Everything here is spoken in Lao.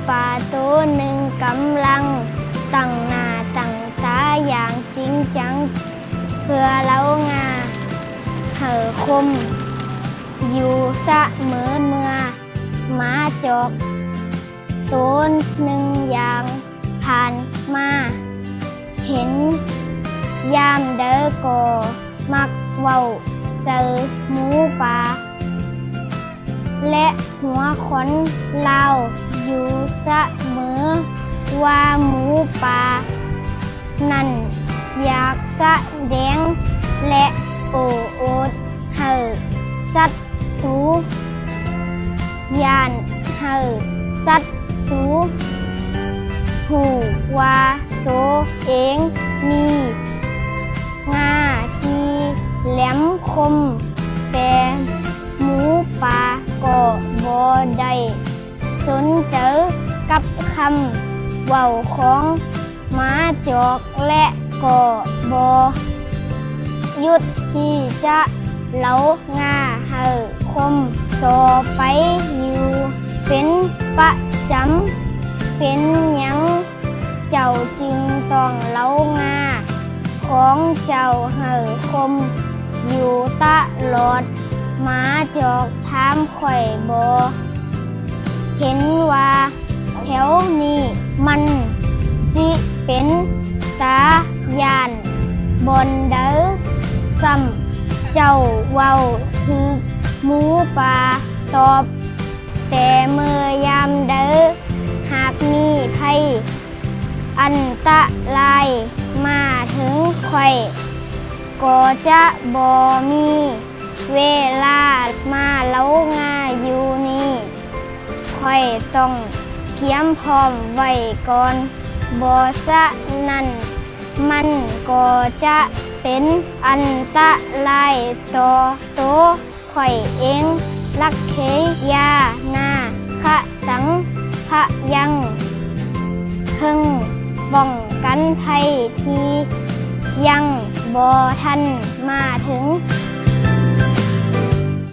ປາໂຕໜຶ່ງກຳລັງຕັ້ງໜ້າຕັ້ງຕາຢ່າງຈິງຈັງ ເພື່ອເຫຼົາງ່າໃຫ້ຄົມ ຢູ່ສະເໝີເມື່ອໝາຈອກໂຕໜຶ່ງຍ່າງຜ່ານມາເຫັນ. ຍາມໃດກໍມັກເວົ້າໃສ່ໝູປ່າ ແລະ ຫົວຂວັນລາວຢູ່ສະເໝີວ່າໝູປ່ານັ້ນຢາກສະແດງ ແລະ ໂອ້ໂອດໃຫ້ສັດຕູ, ຢ້ານໃຫ້ສັດຕູຮູ້ວ່າໂຕເອງມີງ່າທີ່ແຫຼມຄົມ, ແຕ່ໝູປ່າກໍບໍ່ໄດ້ສົນໃຈກັບຄຳເວົ້າຂອງ ໝາຈອກ ແລະ ກໍບໍ່ຢຸດທີ່ຈະເຫຼົາງ່າໃຫ້ຄົມຕໍ່ໄປຢູ່ເປັນປະຈຳ. ເປັນຫຍັງເຈົ້າຈຶ່ງຕ້ອງເຫຼົາງ່າຂອງເຈົ້າໃຫ້ຄົມຢູ່ຕະຫຼອດ? ໝາຈອກຖາມຂ້ອຍບໍ່ເຫັນວ່າ ແຖວນີ້ມັນຊິເປັນຕາຢ້ານບ່ອນໃດຊ້ຳ. ເຈົ້າເວົ້າຖືກ, ໝູປ່າຕອບ, ແຕ່ເມື່ອຍາມໃດຫາກມີໄພອັນຕະລາຍມາເຖິງຂ້ອຍ ກໍຈະບໍ່ມີ ເວລາມາເຫຼົາງ່າຢູ່ນີ້. ຂ້ອຍຕ້ອງກຽມພ້ອມໄວ້ກ່ອນ, ບໍ່ສະນັ້ນມັນກໍຈະເປັນອັນຕະລາຍຕໍ່ໂຕຂ້ອຍເອງ. ລັກເຂຍານາຄະຕັງພະຍັງ ເຄື່ອງປ້ອງກັນໄພທີ່ຍັງບໍ່ທັນມາເຖິງ.